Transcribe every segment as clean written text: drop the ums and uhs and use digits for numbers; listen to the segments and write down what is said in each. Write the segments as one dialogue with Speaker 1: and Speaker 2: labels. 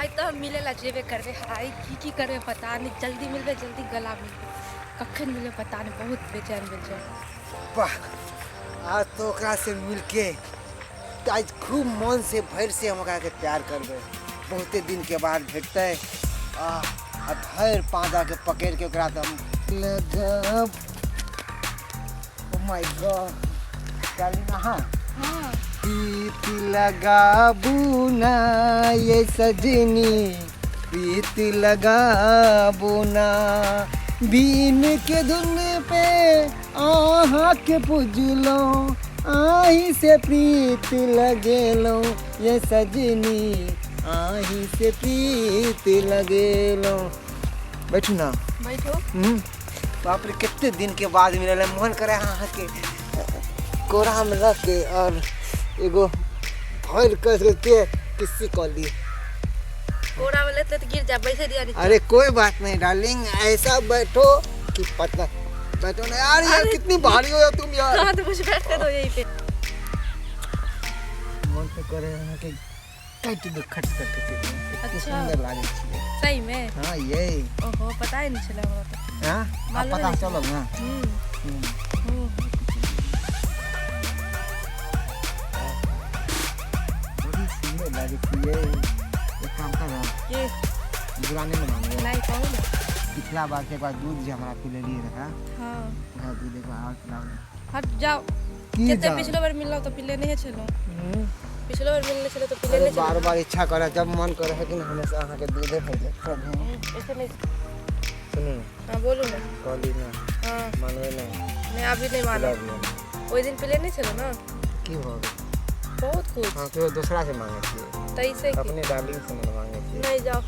Speaker 1: आइ तऽ हम मिलै लए जेबे करबै। आइ की की करबै पता नहि, जल्दी मिलबै, जल्दी गला मिलबै, कखन मिलबै पता नहि, बहुत बेचैन भेल छै।
Speaker 2: वाह, आज तो ओकरा से मिलके आज खूब मन से भरि से हम ओकरा के प्यार करबै। बहुते दिन के बाद भेटतै आ आ भरि पाँजा के पकड़ि के ओकरा तऽ हम लगाब। ओ my God, darling अहाँ
Speaker 1: हाँ।
Speaker 2: प्रीत लगाबू ना ये सजनी, प्रीत लगाबू ना, बीन के धुन पे अहाँ के पुजलो, आही से प्रीत लगेलो ये सजनी, आही से प्रीत लगेलो। बैठू ना।
Speaker 1: बैठो।
Speaker 2: बाप रे, कते दिन के बाद मिलल है, मन करे अहाँ के कोरा में रख के और एगो भर कस के किस्सी कऽ ली।
Speaker 1: कोरा में लेते तो गिर जा, बैठे दिया नीचे।
Speaker 2: अरे कोई बात नहीं डार्लिंग, ऐसा बैठो कि पता बैठो ना यार, यार कितनी भारी हो यार तुम यार।
Speaker 1: हाँ तो कुछ बैठते दो यहीं पे।
Speaker 2: मन तो करे अहाँ के काटि दो, खट करके दे दो। इतनी
Speaker 1: अच्छा।
Speaker 2: सुंदर लागे छियै।
Speaker 1: सही में?
Speaker 2: हाँ ये।
Speaker 1: ओहो, पता ही नहीं चला हमरा तो।
Speaker 2: हाँ? अब
Speaker 1: मालूम
Speaker 2: पता
Speaker 1: नहीं।
Speaker 2: चलल ना। बड़ी सुंदर लागे छियै। एक काम कर,
Speaker 1: के
Speaker 2: बुरा नहीं मनाना।
Speaker 1: नहीं, कहू ना।
Speaker 2: पिछला बार के बाद दूध जे हमरा पिलेलियै रहै।
Speaker 1: हाँ।
Speaker 2: वएह दूध एक बार और पिलाउ ने।
Speaker 1: हट जाओ।
Speaker 2: की
Speaker 1: कते
Speaker 2: जाओ?
Speaker 1: पिछलो बार मिललो तो पिले नहीं छलो। पिछलो बार मिलले छलो तो पिले
Speaker 2: अरे
Speaker 1: नहीं छलो।
Speaker 2: बार बार इच्छा करे, जब मन करे है कि ना हमेशा अहाँ के दूधे भेजे।
Speaker 1: ऐसे नहीं।
Speaker 2: सुनू ना।
Speaker 1: हाँ बोलू ना।
Speaker 2: कहली ना।
Speaker 1: हाँ।
Speaker 2: मानबै नहीं।
Speaker 1: मैं अभी नहीं मानब।
Speaker 2: पिला दियौ ना।
Speaker 1: ओहि दिन पिले नहीं छलो ना।
Speaker 2: की भऽ गेल?
Speaker 1: बहुत कुछ।
Speaker 2: हाँ, केओ दोसरा से मांगे छियै।
Speaker 1: तैसे की?
Speaker 2: अपने डार्लिंग से नहीं मांगे छियै।
Speaker 1: नहीं जाओ।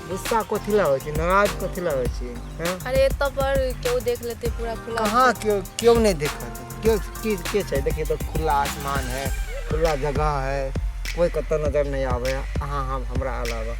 Speaker 2: गुस्सा कथी ला होइ छै, नाराज कथी ला होइ छै, हैं?
Speaker 1: अरे एतऽ पर केओ देख लेते पूरा खुला।
Speaker 2: कहाँ केओ, केओ नहीं देखत। केओ की के छै? देखिए तो खुला आसमान है, खुला जगह है, कोई कतौ नजर नहीं आवे अहाँ हम हमरा अलावा।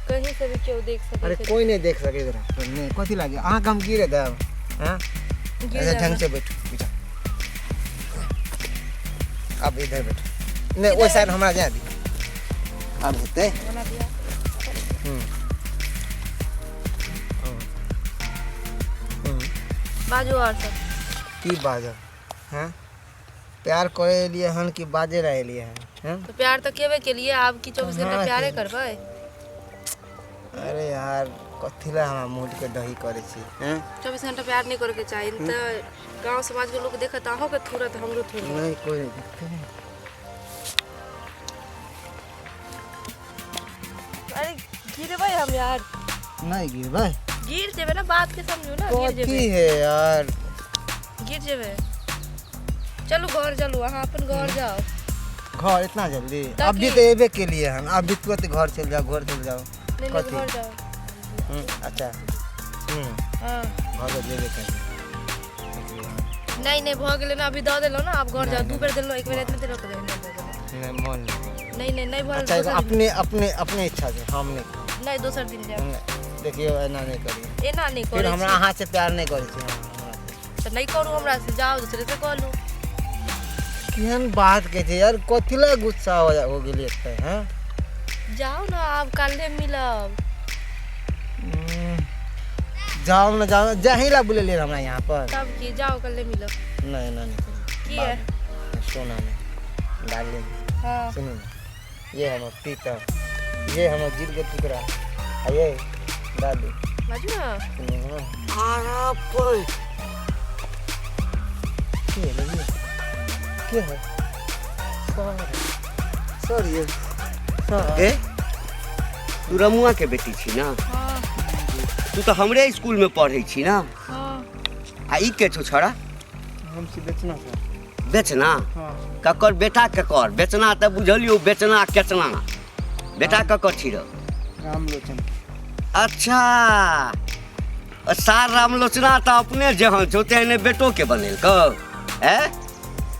Speaker 1: कहीं से भी केओ देख सकै
Speaker 2: अरे
Speaker 1: छै।
Speaker 2: कोई नहीं देख सके इधर। नहीं, कथी लागे? अहाँ के हम गिरे देब, हैं?
Speaker 1: गिर
Speaker 2: ऐसे
Speaker 1: जाना।
Speaker 2: ढंग से बैठो, बैठो। अब इधर बैठो। नहीं, ओहि साइड हमरा जाए दी। अब हेतै।
Speaker 1: बना दिया। बाजू और सब।
Speaker 2: की बाजब? हैं? प्यार करे लिए हन कि बाजे रहे लिए हन? हैं?
Speaker 1: तो प्यार तो केबे के लिए, आब की 24 घंटा
Speaker 2: हाँ,
Speaker 1: प्यारे
Speaker 2: के-
Speaker 1: करबै?
Speaker 2: अरे यार, कथी ला हमरा मूड के दही करे छी, हैं?
Speaker 1: 24 घंटा प्यार नहीं करे के चाही, त गांव समाज के लोग देखत अहों के थुरत, हमरो थुरत।
Speaker 2: नहीं, कोई नहीं देखते।
Speaker 1: अरे गिरबै हम यार।
Speaker 2: नहीं गिरबै।
Speaker 1: गिर जेबै ना, बात के समझू ना, गिर
Speaker 2: कथी
Speaker 1: जेबै।
Speaker 2: है यार?
Speaker 1: गिर जेबै। चलू घर चलू, अहाँ अपन घर जाओ।
Speaker 2: घर इतना जल्दी?
Speaker 1: ताकि-
Speaker 2: अभी तो एबे के लिए हन, अभी तुरंत घर चल जाओ, घर चल जाओ।
Speaker 1: नहीं, नहीं,
Speaker 2: कथी?
Speaker 1: घर जाओ।
Speaker 2: अच्छा।
Speaker 1: हाँ।
Speaker 2: घर तो जेबे करी।
Speaker 1: नहीं, नहीं, भऽ गेलै ना, अभी दऽ देलहुँ ना, आब घर जाओ।
Speaker 2: नहीं,
Speaker 1: दू बेर देलहुँ, एक बेर एतने देलहुँ तऽ नहीं दऽ देलहुँ।
Speaker 2: नहीं, मन नहीं।
Speaker 1: नहीं, नहीं, नहीं भरल,
Speaker 2: अच्छा,
Speaker 1: दोसर दिन।
Speaker 2: अपने, अपने, अपने इच्छा से हम नहीं।
Speaker 1: नहीं, दोसर दिन जाओ।
Speaker 2: नहीं, देखियो, एना नहीं करियो।
Speaker 1: एना नहीं
Speaker 2: फिर
Speaker 1: करै
Speaker 2: हमरा
Speaker 1: छी।
Speaker 2: अहाँ से प्यार नहीं करै छी, हमरा से।
Speaker 1: तऽ नहीं करू हमरा से, जाओ दोसरे से कऽ लू।
Speaker 2: केहन बात कहै छै यार, कथी ला गुस्सा हो गेली एते, हैं?
Speaker 1: जाओ ना, आब काल्हे मिलब।
Speaker 2: जाओ ना, जाओ ना, जाही ला बुलेलियै हमरा यहाँ पर।
Speaker 1: तब की, जाओ काल्हे मिलब।
Speaker 2: नहीं, नहीं, नहीं करू।
Speaker 1: की है?
Speaker 2: सोना नहीं, डार्लिंग।
Speaker 1: हाँ।
Speaker 2: सुनू ना, ये हमर पिता, ये हमर दिल के टुकड़ा, आ ये दादी।
Speaker 1: बाजू ना।
Speaker 2: सुनू ना। आरा पर। के है ये? के है? सर। सर ये। सर।
Speaker 3: ए? तू रमुआ के बेटी छी ना?
Speaker 1: हाँ।
Speaker 3: तू तो हमरे स्कूल में पढ़े छी ना?
Speaker 1: हाँ।
Speaker 3: आ ई के छौ छौड़ा?
Speaker 2: हम छी बेचना सर।
Speaker 3: बेचना?
Speaker 2: हाँ।
Speaker 3: ककर बेटा ककर? बेचना तऽ बुझलियौ, बेचना केचना। बेटा ककर छी रौ?
Speaker 2: रामलोचन।
Speaker 3: अच्छा, सार रामलोचना तऽ अपने जेहन छौ तेहने बेटो के बनेलकौ। हैं?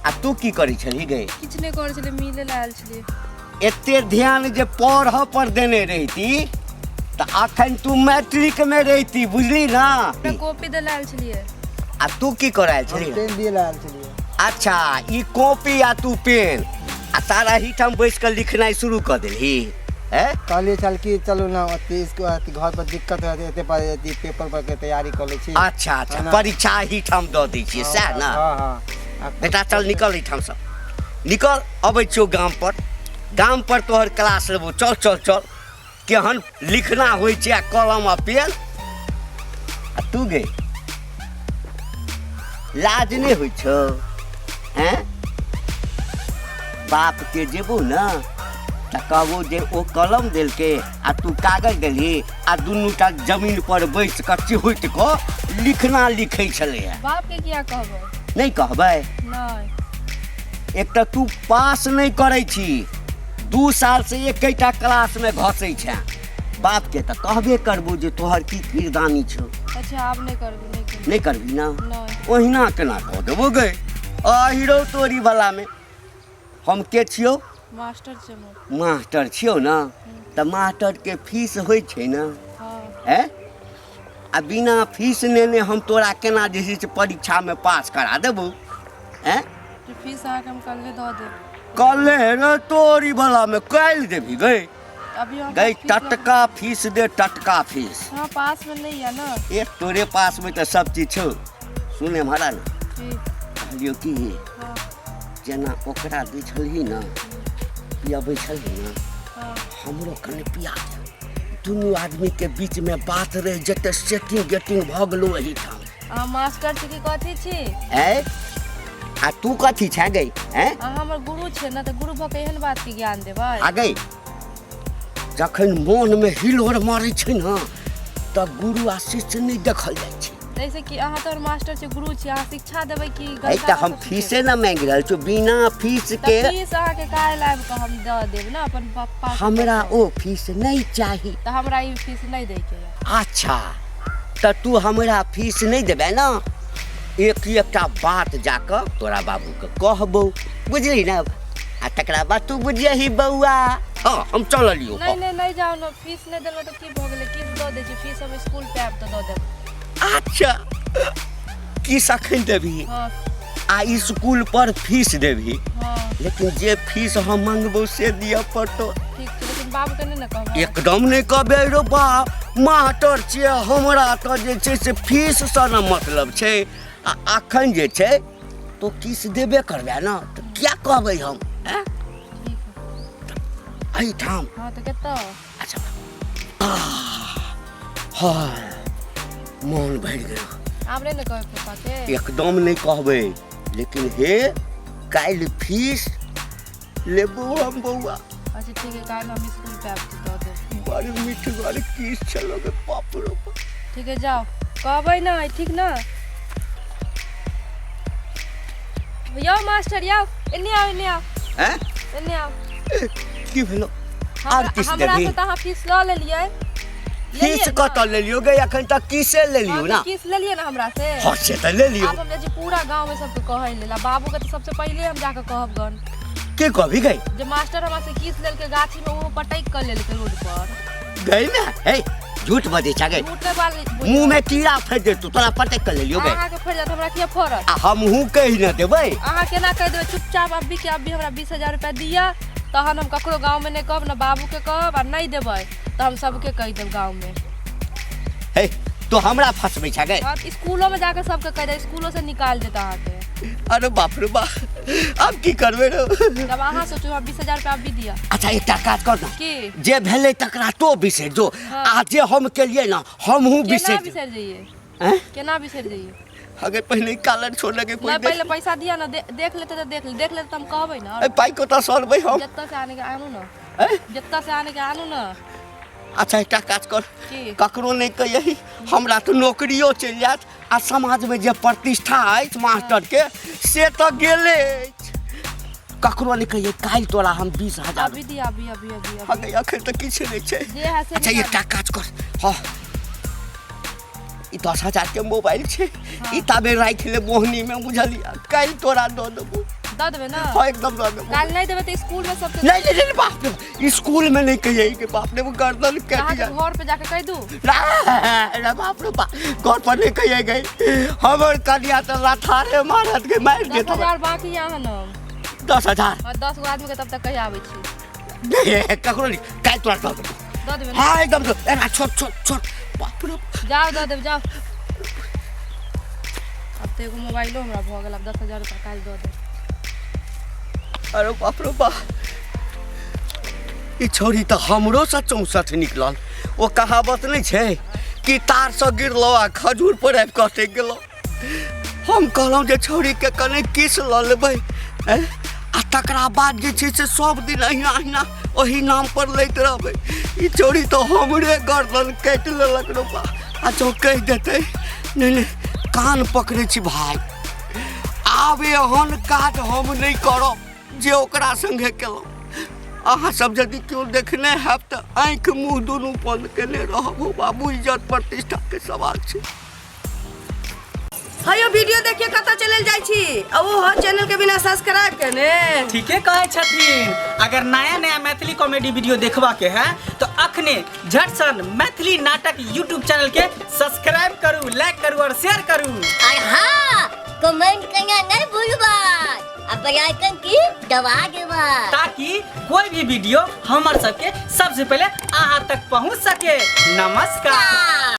Speaker 3: आ तू की करै छलही गे?
Speaker 1: किछु नहि करै छलियै, मिलै लए आयल छलियै।
Speaker 3: एते ध्यान जे पढ़ऽ पर देने रहिती तऽ अखन तू मैट्रिक में रहिती, बुझली ना?
Speaker 1: हमरा कॉपी दै लए आयल छलियै।
Speaker 3: आ तू की करऽ आयल छलही?
Speaker 2: हम पेन दिए लए आयल छलियै।
Speaker 3: अच्छा, ई कॉपी आ तू पेन, आ तारा एहिठाम बैस कऽ लिखनाइ शुरू कऽ देलही। हैं?
Speaker 2: कहलिए छल कि चलू ने अथी इसको अथी घर पर दिक्कत होइ एते पर अथी पेपर पर के तैयारी कऽ लै छी।
Speaker 3: अच्छा अच्छा।
Speaker 2: है ना?
Speaker 3: परीक्षा एहिठाम दऽ दै छियै सएह ने?
Speaker 2: हँ हँ।
Speaker 3: बेटा चल निकल एहिठामसँ, निकल। अबै छियौ गाम पर, गाम पर तोहर क्लास लेबौ। चल चल चल, केहन लिखना होइ छै आ कलम आ पेन। आ तू गे लाज नहि होइ छौ? हैं, बाप के जेबो ने तऽ कहबो जे ओ कलम देलकै आ तू कागज देलही आ दुनूटा जमीन पर बैस कऽ चिहुटि कऽ लिखना लिखै छलैए।
Speaker 1: बाप के किया कहबै?
Speaker 3: नहि कहबै?
Speaker 1: नहि।
Speaker 3: एक तऽ तू पास नहि करै छी, 2 साल से एकेटा क्लासमे घसै छेँ। बापके तऽ कहबे करबो जे तोहर की किरदानी छौ।
Speaker 1: अच्छा आब नहि करबै, नहि करबै।
Speaker 3: नहि करबी ना?
Speaker 1: नहि।
Speaker 3: ओहिना केना कऽ देबो गै? अहिरो तोरी वलामे हम के छियौ?
Speaker 1: मास्टर छियौ।
Speaker 3: मास्टर छियौ ने, तऽ मास्टरके फीस होइ छै ने?
Speaker 1: हँ।
Speaker 3: हैं, आ बिना फीस लेने हम तोरा केना जे छै से परीक्षामे पास करा देबौ? हैं,
Speaker 1: फीस अहाँके हम कल्हे दऽ देब।
Speaker 3: कल्हे रे तोरी वलामे काल्हि देबही गै?
Speaker 1: अभी हम
Speaker 3: गै
Speaker 1: फीस लऽ-
Speaker 3: टटका फीस दे, टटका फीस।
Speaker 1: हमरा पास में नहीं है ना।
Speaker 3: ए तोरे पास में तऽ सब चीज छौ। सुने हमारा ने
Speaker 1: जी।
Speaker 3: कहलियौ कि
Speaker 1: हाँ।
Speaker 3: जेना ओकरा दै छलही ने, पियबै छलही ने,
Speaker 1: हाँ।
Speaker 3: हमरो कने पिया दे। दुनू आदमी के बीच में बात रहि जेतै, सेटिंग गेटिंग भऽ गेलौ एहिठाम।
Speaker 1: अहाँ मास्टर छी कि कथी छी?
Speaker 3: ऐ आ तू कथी छे गै? हैं,
Speaker 1: अहाँ हमर गुरु छियै ने, तऽ गुरु भऽ के एहन बात के ज्ञान देबै?
Speaker 3: आ गै, जखन मोनमे हिलोर मारै छै ने तऽ गुरु आ शिष्य नहि देखल जाइ छै।
Speaker 1: जैसे कि अहाँ तऽ मास्टर छी, गुरु छी, अहाँ शिक्षा देबै कि
Speaker 3: ऐ
Speaker 1: गलत
Speaker 3: तऽ हम
Speaker 1: बात सब
Speaker 3: फीसे ने मांगि रहल छी, बिना फीस
Speaker 1: सिखेबै?
Speaker 3: के।
Speaker 1: तऽ फीस अहाँके काल्हि आबि कऽ हम दऽ देब ने अपन पप्पा से।
Speaker 3: हमरा
Speaker 1: कहि कऽ।
Speaker 3: ओ फीस नहि चाही।
Speaker 1: तऽ हमरा ई फीस नहि दैके यऽ।
Speaker 3: अच्छा तऽ तू हमरा फीस नहि देबै ने, एक एकटा बात जाकऽ तोरा बाबूके कहबौ, बुझली ने? आ तकरा बाद तू बुझियही बौआ। हँ, हम चललियौ।
Speaker 1: नहि नहि नहि, जाउ ने। फीस नहि देलबै तऽ की भऽ गेलै? किछु दऽ दै छी फीस, हम स्कूल पे आबि तऽ दऽ देब।
Speaker 3: अच्छा किस अखन देबही?
Speaker 1: हँ।
Speaker 3: आ स्कूल पर फीस देबही?
Speaker 1: हँ।
Speaker 3: लेकिन जे फीस हम मंगबौ से दिअ पड़तौ।
Speaker 1: ठीक छै, लेकिन बाबूके नहि ने कहबै?
Speaker 3: एकदम नहि कहबै रो बाप, मास्टर छियै, हमरा तऽ जे छै से फीससँ ने मतलब छै। आ अखन जे छै तो किस देबे करबै ने, तऽ किया कहबै हम? आँय?
Speaker 1: ठीक है।
Speaker 3: एहिठाम।
Speaker 1: हँ तऽ कतऽ?
Speaker 3: अच्छा हँ, मोन भरि गेल।
Speaker 1: आब नहि ने कहबै पप्पाके?
Speaker 3: एकदम नहि कहबै, लेकिन हे काल्हि फीस लेबो हम बौआ।
Speaker 1: अच्छा ठीक है, काल्हि हम स्कूल पे आबि तऽ दऽ देब।
Speaker 3: बड़ मिठगर किस छलो गे, बाप रो बाप।
Speaker 1: ठीक है जाओ, कहबै ने, ठीक ने? यौ मास्टर यौ, एने आउ, एने आउ।
Speaker 3: हैं?
Speaker 1: एने आउ।
Speaker 3: की भेलो? आर किस
Speaker 1: हमरा
Speaker 3: देबही?
Speaker 1: से तऽ अहाँ फीस लऽ लेलियै।
Speaker 3: फीस कतऽ लेलियौ गे? अखन तक किसे लेलियौ ना?
Speaker 1: फीस लेलियै ना हमरा से?
Speaker 3: हँ से तऽ लेलियौ।
Speaker 1: आब हम जाइ छी पूरा गाँव में सबके कहै लेल, आ बाबू के तऽ सबसे पहिले हम जाकऽ कहब गन।
Speaker 3: के कहबी गई?
Speaker 1: जे मास्टर हमरा से किस लेलकै गाछी में, ओहो पटकि कऽ लेलकै रोड पर।
Speaker 3: गई ना? हे झूठ बजै छ गई।
Speaker 1: झूठ नहि बाजै।
Speaker 3: मुँह में कीड़ा फटि जेतौ, तोरा पटकि कऽ लेलियौ गई।
Speaker 1: अहाँके फटि जायत, हमरा किया फड़त?
Speaker 3: आ हमहूँ कहि ने देबै।
Speaker 1: अहाँ केना कहि देबै? चुपचाप अभी के अभी हमरा 20,000 रुपया दिअ, तहन हम ककरो गाँव में नहि कहब, ने बाबू के कहब, आ नहि देबै तऽ हम सबके कहि देब गाँव में।
Speaker 3: हे तो हमरा फंसबै छ गई?
Speaker 1: हाँ, स्कूलो में जाके सबके कहि देब, स्कूलो से निकाल देत अहाँके।
Speaker 3: अरे बाप रे बाप, आब की करबै रे?
Speaker 1: तब अहाँ सोचू, हमरा 20,000 रुपया अभी दिअ।
Speaker 3: अच्छा एकटा काज कर ना।
Speaker 1: की?
Speaker 3: जे भेलै तकरा तो बिसरि जो।
Speaker 1: हाँ।
Speaker 3: आ जे हम केलियै ना हमहूँ
Speaker 1: केना
Speaker 3: बिसरि
Speaker 1: बिसरि जइयै?
Speaker 3: हैं?
Speaker 1: केना बिसरि जइयै?
Speaker 3: अगर पहिले कालर छोड़ लगे कोई
Speaker 1: नहि,
Speaker 3: देख।
Speaker 1: पहिले पैसा दिअ ने, देख लेतै तऽ देख ले, देख लेतै तऽ हम कहबै ने।
Speaker 3: ए, पाइ कतऽ से अनबै हम?
Speaker 1: जतऽ से आने के आनू ने।
Speaker 3: हैं?
Speaker 1: जतऽ से आने के आनू ने।
Speaker 3: अच्छा एकटा काज कर।
Speaker 1: की?
Speaker 3: ककरो नहि कहियही, हमरा तऽ नौकरियो चलि जायत आ समाजमे जे प्रतिष्ठा अछि मास्टरके से तऽ गेले अछि। ककरो नहि कहियै, काल्हि तोरा हम 20,000
Speaker 1: अभी दिअ, अभी अभी अभी अभी।
Speaker 3: अगे अखन तऽ किछु नहि छै।
Speaker 1: जे है से
Speaker 3: अच्छा
Speaker 1: निकालू।
Speaker 3: एकटा काज कर, हँ ई 10,000 के मोबाइल छै, ई ताबे राखि ले मोहनी में, बुझलियै? काल्हि तोरा दऽ देबो।
Speaker 1: दऽ देबै ने?
Speaker 3: हँ एकदम दऽ देबो।
Speaker 1: काल्हि नहि देबै तऽ स्कूल में सबके।
Speaker 3: नहीं नहीं नहीं, बाप रे, स्कूल में नहीं कहिए कि बाप रे वो गर्दन कट
Speaker 1: अहाँके
Speaker 3: जाए।
Speaker 1: घर पे जाके कहि दू।
Speaker 3: रे बाप रे बाप, घर पर नहीं कहिए गई, हमर कनिया तऽ लथारे मारत के मारि
Speaker 1: दस
Speaker 3: देत हमरा।
Speaker 1: हजार बाकी यऽ अहाँ ने।
Speaker 3: 10,000?
Speaker 1: हाँ, 10 गो आदमी के तब तक कहि आबै छी।
Speaker 3: नहीं, ककरो नहीं, काल्हि तोरा दऽ देबौ।
Speaker 1: दऽ देबै ने?
Speaker 3: हाँ एकदम दऽ, एना छोट छोट छोट, बाप रे।
Speaker 1: जाओ दऽ देब जाओ। अब तऽ एगो मोबाइलो हमरा भऽ गेल, आब 10,000 रुपया काल्हि दऽ देब।
Speaker 3: अरे बाप रे बा, ई छौड़ी तऽ हमरोसँ 64 निकलल। ओ कहावत नहि छै कि तारसँ गिरलो आ खजूर पर आबि कऽ अटकि गेलहुँ। हम कहलहुँ जे छौड़ीके कने किस लऽ लेबै आ तकरा बाद जे छै से सब दिन अहिना अहिना ओही नाम पर लैत रहबै। ई छौड़ी तऽ हमरे गर्दन काटि लेलक रे बा। आ जँ कहि देतै, नहि नहि, कान पकड़ै छी भाय, आब एहन काज हम नहि करब जे ओकरा संगे केलहुँ। अहाँ सब यदि केओ देखने हैब तऽ आँखि मुँह दुनू बंद केने रहब हो बाबू, इज्जत प्रतिष्ठा के सवाल छै।
Speaker 4: हयो वीडियो देखिए कतऽ चलल जाइ छी, आ ओ हो चैनल के बिना सब्सक्राइब केने।
Speaker 5: ठीके कहै छथिन। अगर नया नया मैथिली कॉमेडी वीडियो देखबा के है तो अखने झटसन मैथिली नाटक यूट्यूब चैनल के सब्सक्राइब करू, लाइक करू और शेयर करू।
Speaker 6: और हाँ, कमेंट करना नहीं भूलबा आ बेल आइकन की दबा देबा,
Speaker 5: ताकि कोई भी वीडियो हमर सबके सबसे पहले अहाँ तक पहुँच सके। नमस्कार।